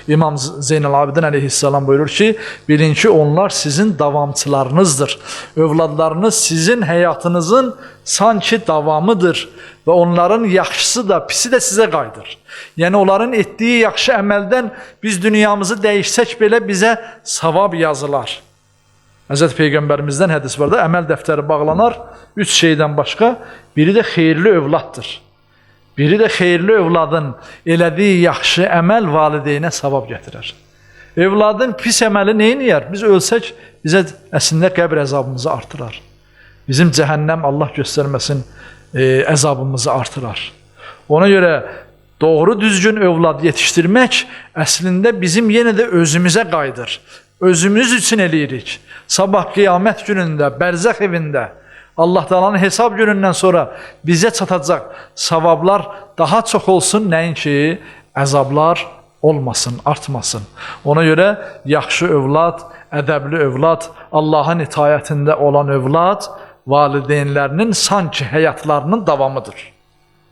İmam Zeynəl Abidin əleyhissalam buyurur ki, bilin ki, onlar sizin davamçılarınızdır. Övladlarınız sizin həyatınızın sanki davamıdır və onların yaxşısı da, pisi də sizə qayıdır. Yəni onların etdiyi yaxşı əməldən biz dünyamızı dəyişsək belə bizə savab yazılar. Həzrət Peyğəmbərimizdən hədis var da, əməl dəftəri bağlanar üç şeydən başqa, biri də xeyirli övladdır. Biri də xeyirli övladın elədiyi yaxşı əməl valideynə savab gətirər. Övladın pis əməli nə eləyər? Biz ölsək, bizə əslində qəbr əzabımızı artırar. Bizim cəhənnəm Allah göstərməsin əzabımızı artırar. Ona görə doğru düzgün övlad yetişdirmək əslində bizim yenə də özümüzə qayıdır. Özümüz üçün eləyirik. Sabah qiyamət günündə, bərzəx evində Allah Taala'nın hesab günündən sonra bizə çatacaq savablar daha çox olsun, nəinki əzablar olmasın, artmasın. Ona görə yaxşı övlad, ədəbli övlad, Allahın itaətində olan övlad valideynlərinin sanki həyatlarının davamıdır.